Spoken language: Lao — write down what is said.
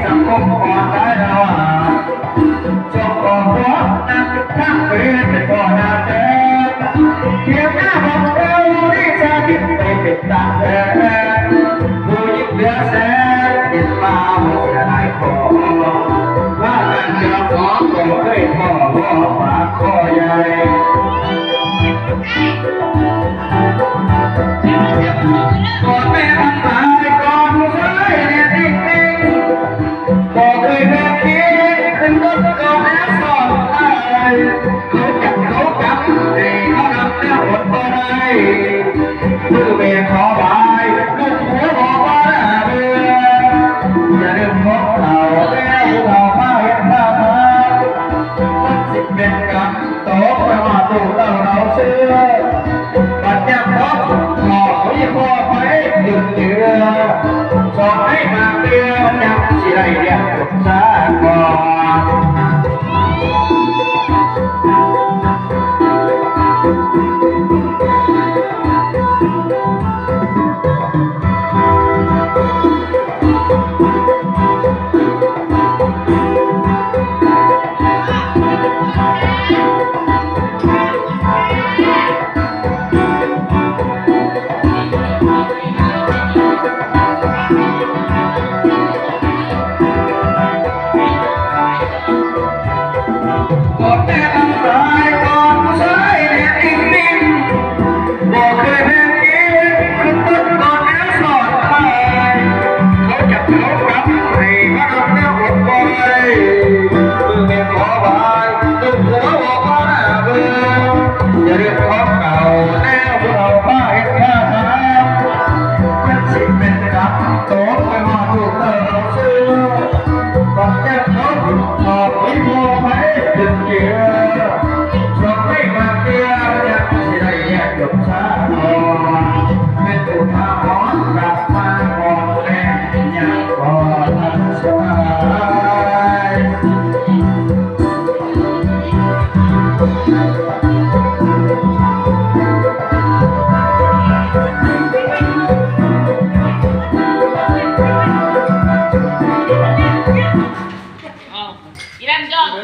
ສັງຄົມອອນລາຍລາວ ເຈົ້າຂອງພວກນັກທຳເວນເປັນພໍ່ນາແຕ່ ທຽງໜ້າຂອງເຈົ້ານີ້ຊາດິດໄປເປັນຕາແທ້ ຜູ້ຍິງເຫຼືອແສນ ເປັນມາບໍ່ເສຍດາຍຂໍ ວ່າກັນເຈົ້າຂອງບໍ່ເຄີຍພໍບໍ່ຝາກຂໍໃຫຍ່ ກ່ອນແມ່ທັງຫຼາຍ ກ່ອນຜູ້ຊາຍແນ່ຈິງໆ ບໍ່ເຄີຍແມ່ນຄິດ ຂຶ້ນລົດກໍແນວສອນຫຼາຍ ເຂົາຈັບເຂົາຈັບ ໃຫ້ເຂົານຳແນວອົດບໍ່ໄດ້ ຄືແມ່ຂໍບາຍ ລູກຫົວບໍ່ວ່າໜ້າເບື່ອ ຢ່າລືມຂອງເກົ່າ ແຕ່ຜູ້ເຖົ້າພາເຮັດພາທຳ ມັນຊິເປັນກຳ ໂຕຂ້ອຍວ່າຕູ້ເລົ່າເຮົາເຊື່ອ ບັດຍາມພໍສຸດພໍ ມີພໍ່ໄປດຶງເຈືອ ສອນໃຫ້ມາເຕືອ ຍັງຊິໄດ້ລ້ຽງລູກຊາກ່ອນ.